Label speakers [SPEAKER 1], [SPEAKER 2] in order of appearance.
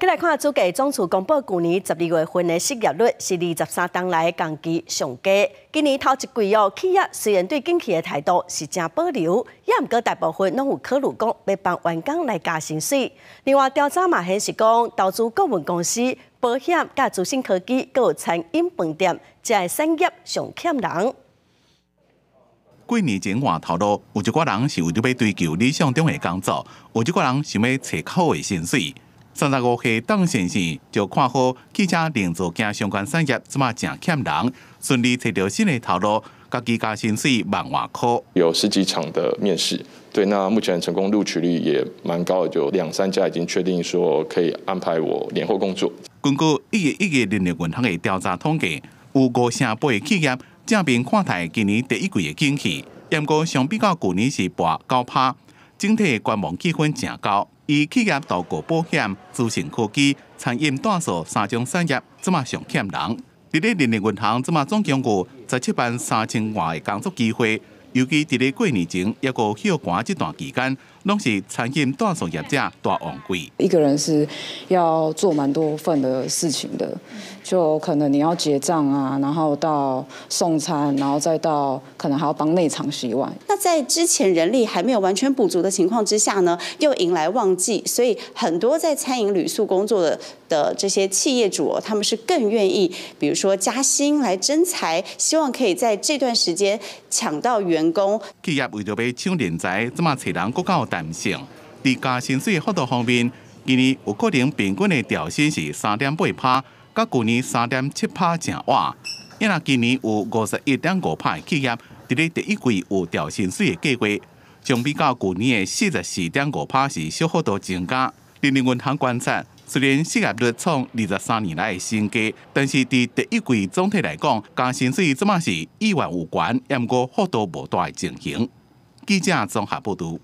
[SPEAKER 1] 來看主計總處公布，舊年12月份的失業率是23冬來同期上低。今年頭一季哦，企業雖然對景氣的態度是誠保留，也毋過大部分攏有考慮講欲幫員工來加薪水。另外調查嘛顯示講，投資顧問公司、保險佮資訊科技，閣有餐飲飯店，這个產業上欠人。
[SPEAKER 2] 過年前換頭路，有一寡人是為著欲追求理想中的工作，有一寡人想欲揣較好的薪水。35歲鄧先生就看好汽車零組件相關產業，這馬誠欠人，順利揣著新的頭路，家己加薪水萬外箍。
[SPEAKER 3] 有十幾場的面試，對，那目前成功錄取率也蠻高的，就兩三家已經確定說可以安排我年後工作。
[SPEAKER 2] 根據1月1日人力銀行的調查統計，有5成8的企業正面看待今年第一季的景氣，毋過相比較舊年是跋9趴，整體觀望氣氛誠高。以企業投顧保險、資訊科技、餐飲住宿三種產業，這馬上欠人。佇咧人力銀行，這馬總共有17萬3千外个工作機會，尤其佇咧過年前抑閣歇寒這段期間，攏是餐飲住宿業者大旺季。
[SPEAKER 4] 一個人是要做蠻多份的事情的，就可能你要結賬啊，然後到送餐，然後再到可能還要幫內場洗碗。
[SPEAKER 5] 那在之前人力還沒有完全補足的情況之下呢，又迎來旺季，所以很多在餐飲旅宿工作的這些企業主，他們是更願意，比如說加薪來徵才，希望可以在這段時間搶到員工。
[SPEAKER 2] 企業為著欲搶人才，這馬揣人閣較有彈性。佇加薪水幅度方面，今年有可能平均的調薪是3.8趴，較舊年3.7趴誠倚。因為今年有51.5趴的企業佇咧第一季有調薪水的計劃，相比較舊年的44.5趴是小幅度增加。人力銀行觀察，雖然失業率創23年來的新低，但是佇第一季總體來講，加薪水這馬是意願有懸，毋過幅度無大的情形。記者綜合報導。